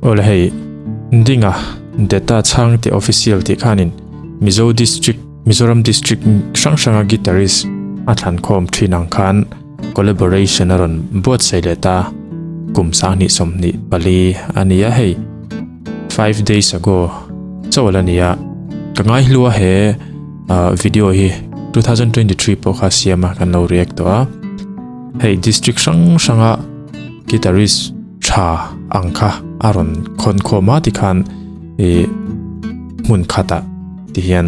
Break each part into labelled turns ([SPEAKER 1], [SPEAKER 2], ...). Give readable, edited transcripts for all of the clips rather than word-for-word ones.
[SPEAKER 1] Awle hei Dinga Data Chhangte Official tih khanin Mizo District Mizoram District hrang hranga guitarist a thlan khawm thin ang khan collaboration a rawn buatsaih leh ta kum 2024 a ni a hei 5 days ago chauh a ni a ka ngaihlu a he video hi 2023 pawh kha siam a kan lo react tawh a hei district hrang hranga guitarist tha ang kha a rawn khawn khawm a tikhan ih hmun khatah ti hian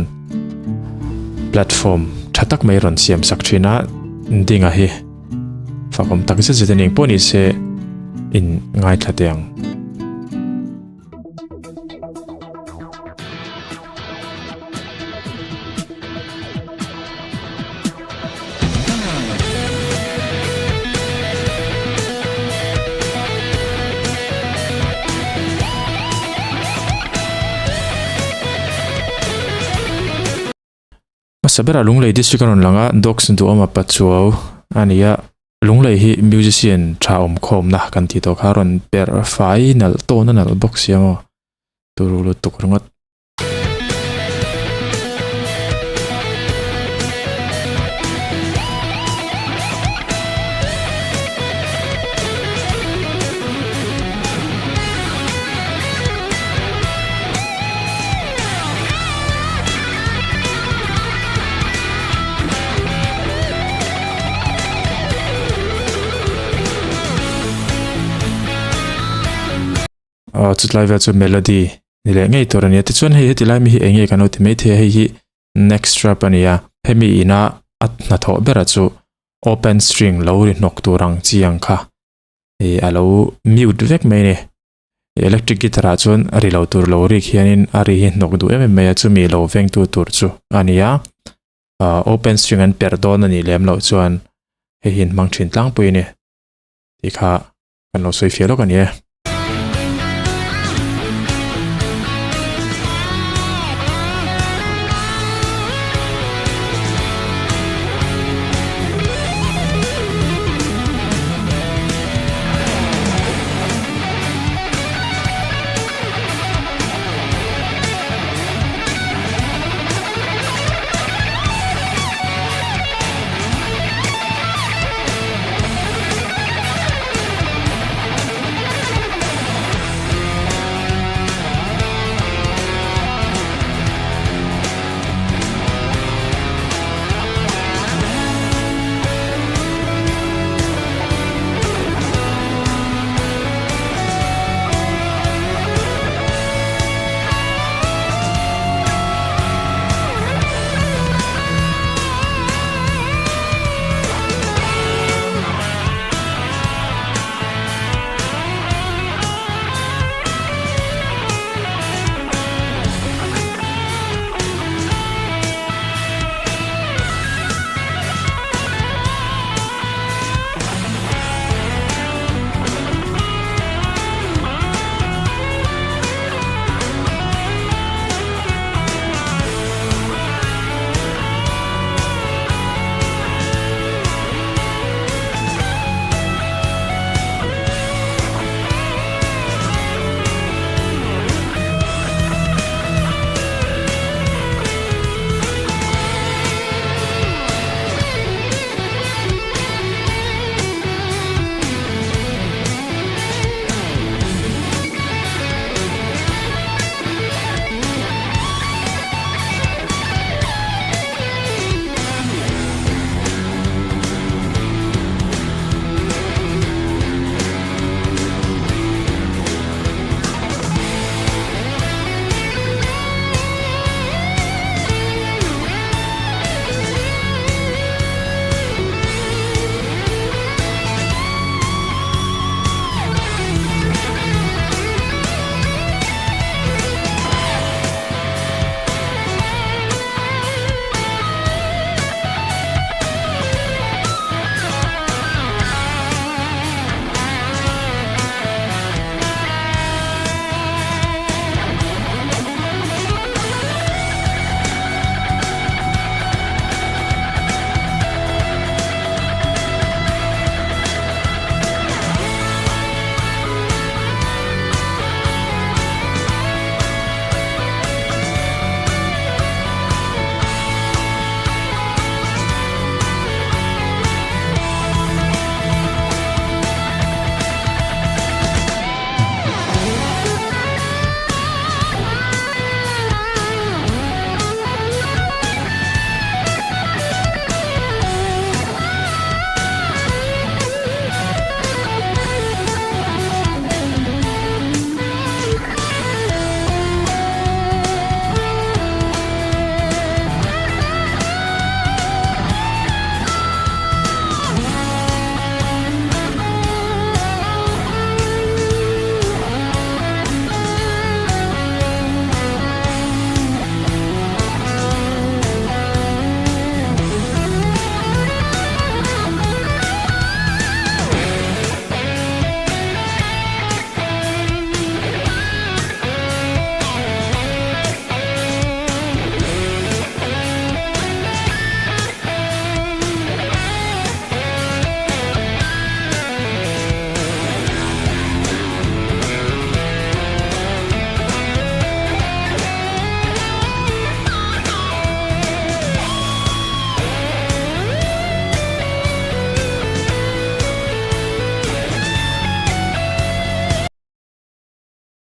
[SPEAKER 1] platform tha tak mai rawn siam sak thin a dinga hi fakawm tak zet zet a ni engpawh ni se in ngaithla teh ang. Hmasa berah Lunglei District a rawn lang a, Docs Duhawma Pachuau a ni a, Lunglei hi musician tha awmkhawmna kan tih tawh kha a rawn perh fai nalh tawn a nalh bawk sia maw turu lutuk ringawt. Aw chutlai vel chu melody ni leh ngei tur a ni a tichuan hei heti lai mi hi eng nge kan lo ti maithei a hei hi next strap a ni a hemi ina a hnathawh bera chu open string lo ri hnawk tur ang chi ang kha ih a lo mute vek mai a ni electric guitar ah chuan a ri lo tur lo rik hianin a ri hi hnawk duh em em mai a chumi lo vengtu tur chu a ni a ah open string an perh dawn a nih lem loh chuan hei hi an hmang thin tlangpui a ni tih kha kan lo sawi fiah lawk a ni e.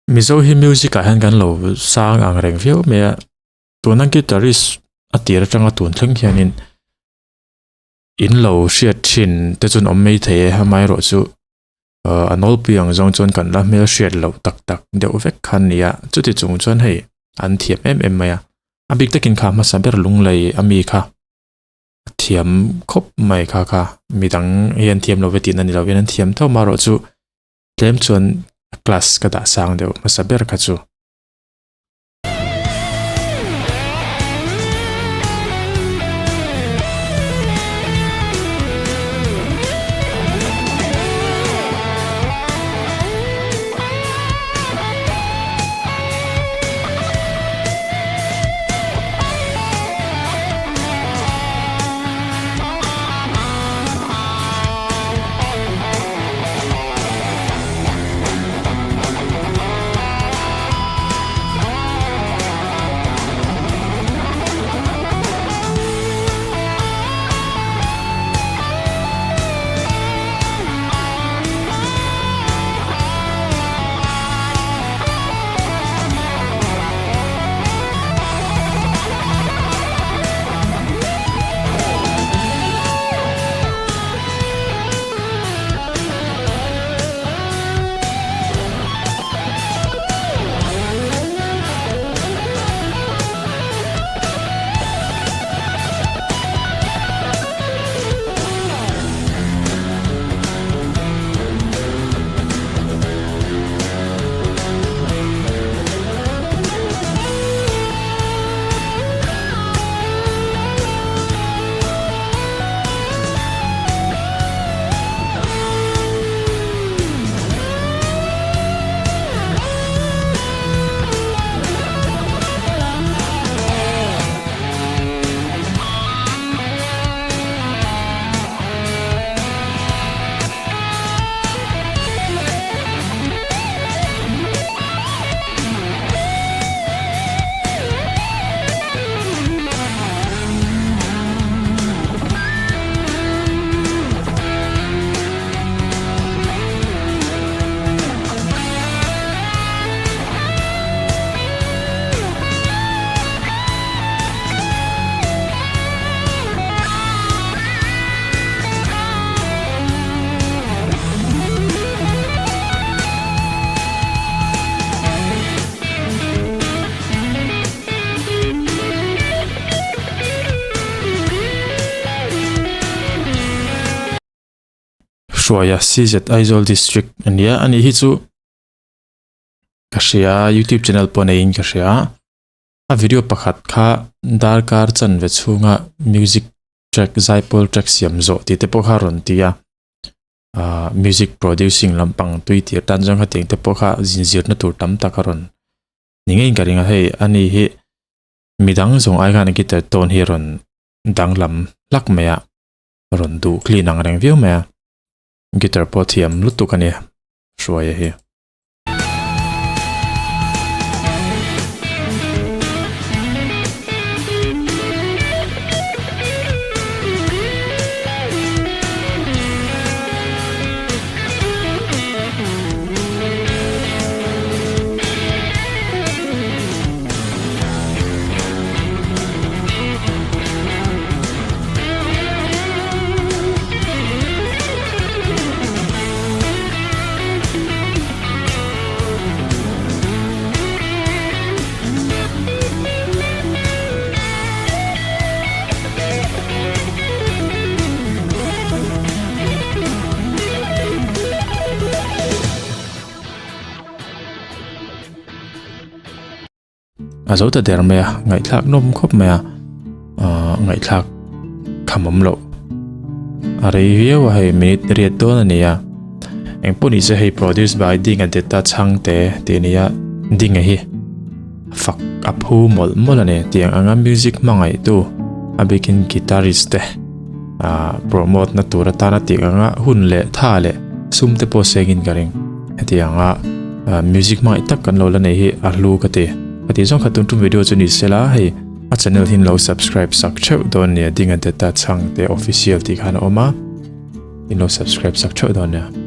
[SPEAKER 1] Mizo hi music ah hian kan lo sang ang reng viau mai a, tuna guitarist a tir atanga tun thleng hianin in lo hriat thin te chuan awm mai thei e, amaherawhchu a nawlpui ang zawng chuan kan la hmel hriat loh tak tak deuh vek kha a ni a, chuti chung chuan hei an thiam em em mai a, a bik takin kha hmasa ber lunglei ami kha a thiam khawp mai kha kha midang hian thiam lo ve tihna ni lovin an thiam tho amaherawhchu Tlem chuan class ka dah sang deuh hmasa ber kha chu. Hruaia CZ Aizawl District a nia ani hi chu ka hria YouTube channel pawh neiin ka hria a video pakhat kha darkar chanve chhunga music track zaipawl track siam zawh tih te pawh kha a rawn ti a ah music producing lampang tui tir tan zawng kha tiang te pawh kha zinzirna tur tam tak a rawn ni ngeiin ka ring a hei ani hi midang zawng ai khan guitar tone hi a rawn danglam hlak mai a rawn duh clean ang reng viau mai a guitar pawh thiam lutuk a ni hruaia hi. A zo ta der mai a, ngaihthlak nawm khawp mai a, ah ngaihthlak kham awm loh. A rei viau a hei minute riat dawn a ni a, engpawh ni se hei produce by Dinga Detta Chhangte tih a ni a, Dinga hi fak a phu mawlh mawlh a ni tiang anga music hmangaihtu a bikin guitarist te ah promote na tur atana tih anga hun leh tha leh sum te pawh sengin ka ring. Hetianga music hmangaih tak kan lo la nei hi a hlu ka ti. Ka tih zawng kha tun tum video chu ni sela hei a channel hi lo subscribe sak theuh dawn nia Dinga Data Chhangte Official tih khan a awm a, in lo subscribe sak theuh dawn nia.